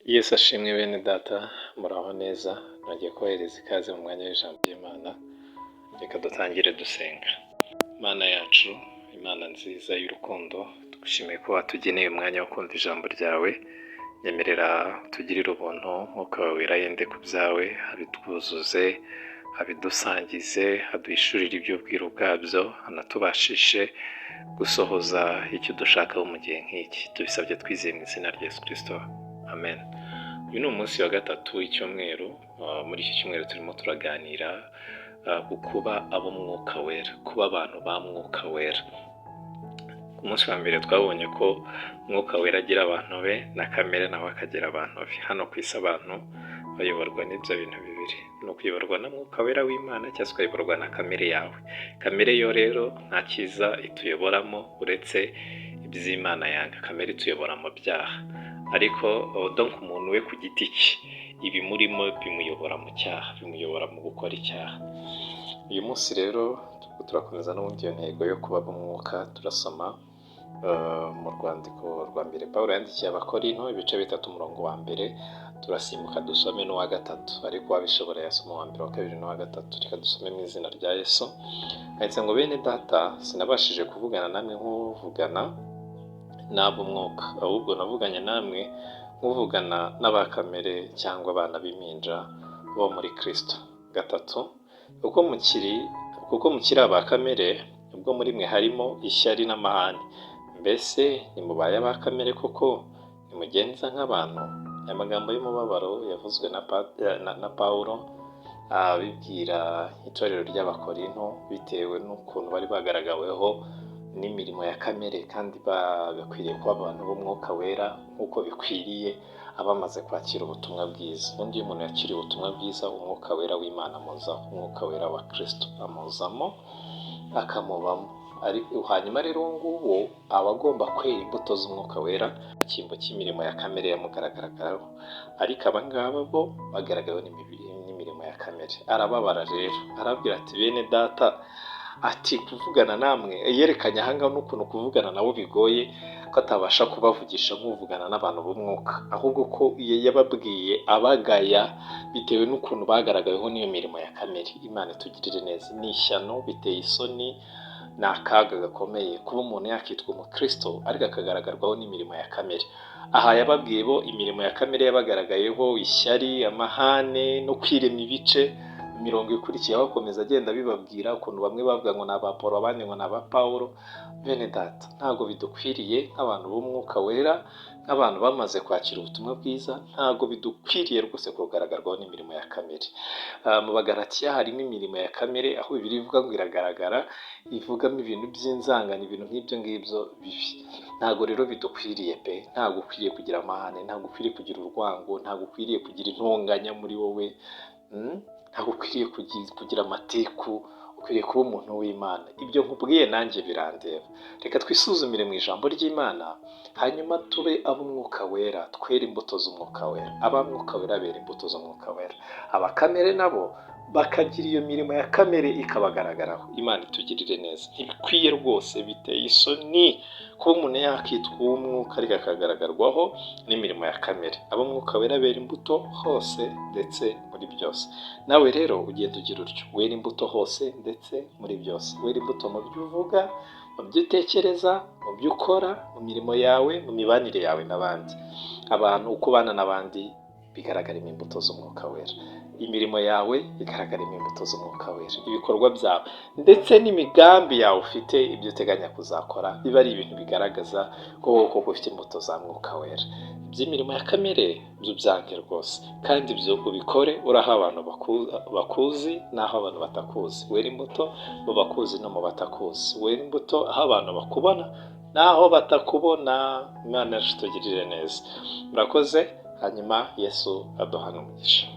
Yesu ashimwe bene data, muraho neza, nongeye kubahereza ikaze mu mwanya w'ijambo ry'Imana, reka dutangire dusenga. Imana yacu, Imana nziza y'urukundo, tugushimiye ko watugeneye umwanya wo kumva ijambo ryawe, nyemerera utugirire ubuntu, Mwuka wawe wera yende ku byawe, abitwuzuze, abidusangize, aduhishurire iby'ubwiru bwabyo, anatubashishe gusohoza icyo dushakaho mu gihe nk'iki. Tubisabye twizeye mu izina rya Yesu Kristo. Amen. Uyu ni umunsi wa gatatu w'icyumweru, muri iki cyumweru turimo turaganira ku kuba ab'umwuka wera, kuba abantu ba mwuka wera. Ku munsi wa mbere twabonye ko umwuka wera agira abantu be na kamere nawe akagira abantu be. Hano ku isi abantu bayoborwa n'ibyo bintu bibiri, ni ukuyoborwa na mwuka wera w'Imana cyangwa se ukayoborwa na kamere yawe. Kamere yo rero nta cyiza ituyoboramo uretse iby'Imana yanga, kamere ituyobora mu byaha. Ariko donc umuntu we ku giti cye ibimurimo bimuyobora mu cyaha, bimuyobora mu gukora icyaha. Uyu munsi rero turakomeza n'ubundi iyo ntego yo kuba umwuka, turasoma mu rwandiko rwa mbere Pawulo yandikiye Abakorinto ibice 3 umurongo wa mbere, turasimbuka dusome n'uwa gatatu, ariko uwabishobora yasoma uwa mbere, uwa kabiri n'uwa gatatu. Reka dusome mu izina rya Yesu. Handitse ngo: "Bene data, sinabashije kuvugana namwe nk'uvugana n'ab'umwuka, ahubwo navuganye namwe nk'uvugana n'abakamere cyangwa abana b'impinja bo muri Kristo. Gatatu, kuko mukiri aba kamere, ubwo muri mwe harimo ishyari n'amahane, mbese ntimubaye aba kamere koko? Ntimugenza nk'abantu?" Aya magambo y'umubabaro yavuzwe na Pawulo abibwira itorero ry'Abakorinto bitewe n'ukuntu bari bagaragaweho n'imirimo ya kamere kandi bakwiriye kuba abantu b'umwuka wera nk'uko bikwiriye abamaze kwakira ubutumwa bwiza. Ubundi iyo umuntu yakiriye ubutumwa bwiza, umwuka wera w'Imana amuzaho, umwuka wera wa Kristo amuzamo akamubamo. Ariko hanyuma rero uwo nguwo aba agomba kwera imbuto z'umwuka wera mu cyimbo cy'imirimo ya kamere yamugaragaragaho. Ariko aba ngaba bo bagaragaweho n'imirimo ya kamere. Arababara rero, arababwira ati: "Bene data," ati, "kuvugana namwe," yerekanye aha ngaha n'ukuntu kuvugana nabo bigoye, ko atabasha kubavugisha nk'uvugana n'abantu b'umwuka, ahubwo ko yababwiye abagaya bitewe n'ukuntu bagaragaweho n'iyo mirimo ya kamere. Imana itugirire neza. Ni ishyano, biteye isoni, ni akaga gakomeye kuba umuntu yakitwa umukristo ariko akagaragarwaho n'imirimo ya kamere. Aha yababwiye bo imirimo ya kamere yabagaragayeho: ishyari, amahane no kwirema ibice. Imirongo ikurikiyeho akomeza agenda abibabwira ukuntu bamwe bavuga ngo ni aba Apolo, abandi ngo ni aba Pawulo. Bene data, ntabwo bidukwiriye nk'abantu b'umwuka wera, nk'abantu bamaze kwakira ubutumwa bwiza, ntabwo bidukwiriye rwose kugaragarwaho n'imirimo ya kamere. Mu Bagalatiya harimo imirimo ya kamere, aho Bibiliya ivuga ngo iragaragara, ivugamo ibintu by'inzangano, ibintu nk'ibyo ngibyo bibi. Ntabwo rero bidukwiriye pe! Ntabwo ukwiriye kugira amahane, ntabwo ukwiriye kugira urwango, ntabwo ukwiriye kugira intonganya muri wowe, ntabwo ukwiriye kugira amatiku, ukwiriye kuba umuntu w'Imana. Ibyo nkubwiye nanjye birandeba. Reka twisuzumire mu ijambo ry'Imana, hanyuma tube ab'umwuka wera, twere imbuto z'umwuka wera. Ab'umwuka wera bera imbuto z'umwuka wera, abakamere nabo bakagira iyo mirimo ya kamere ikabagaragaraho. Imana itugirire neza. Ntibikwiye rwose, biteye isoni kuba umuntu yakitwa uw'umwuka ariko akagaragarwaho n'imirimo ya kamere. Ab'umwuka wera bera imbuto hose ndetse muri byose. Nawe rero ugenda ugira utyo, wera imbuto hose ndetse muri byose. Wera imbuto mu byo uvuga, mu byo utekereza, mu byo ukora, mu mirimo yawe, mu mibanire yawe n'abandi. Abantu uko ubana n'abandi bigaragaramo imbuto z'umwuka wera. Imirimo yawe igaragaramo imbuto z'umwuka wera. Ibikorwa byawe ndetse n'imigambi yawe ufite, ibyo uteganya kuzakora, biba ari ibintu bigaragaza ko wowe koko ufite imbuto za mwuka wera. Iby'imirimo ya kamere byo byange rwose, kandi ibyo ubikore uri aho abantu bakuzi n'aho abantu batakuzi. Wera imbuto mu bakuzi no mu batakuzi. Wera imbuto aho abantu bakubona n'aho batakubona. Imana yacu itugirire neza. Murakoze, hanyuma Yesu aduhane umugisha.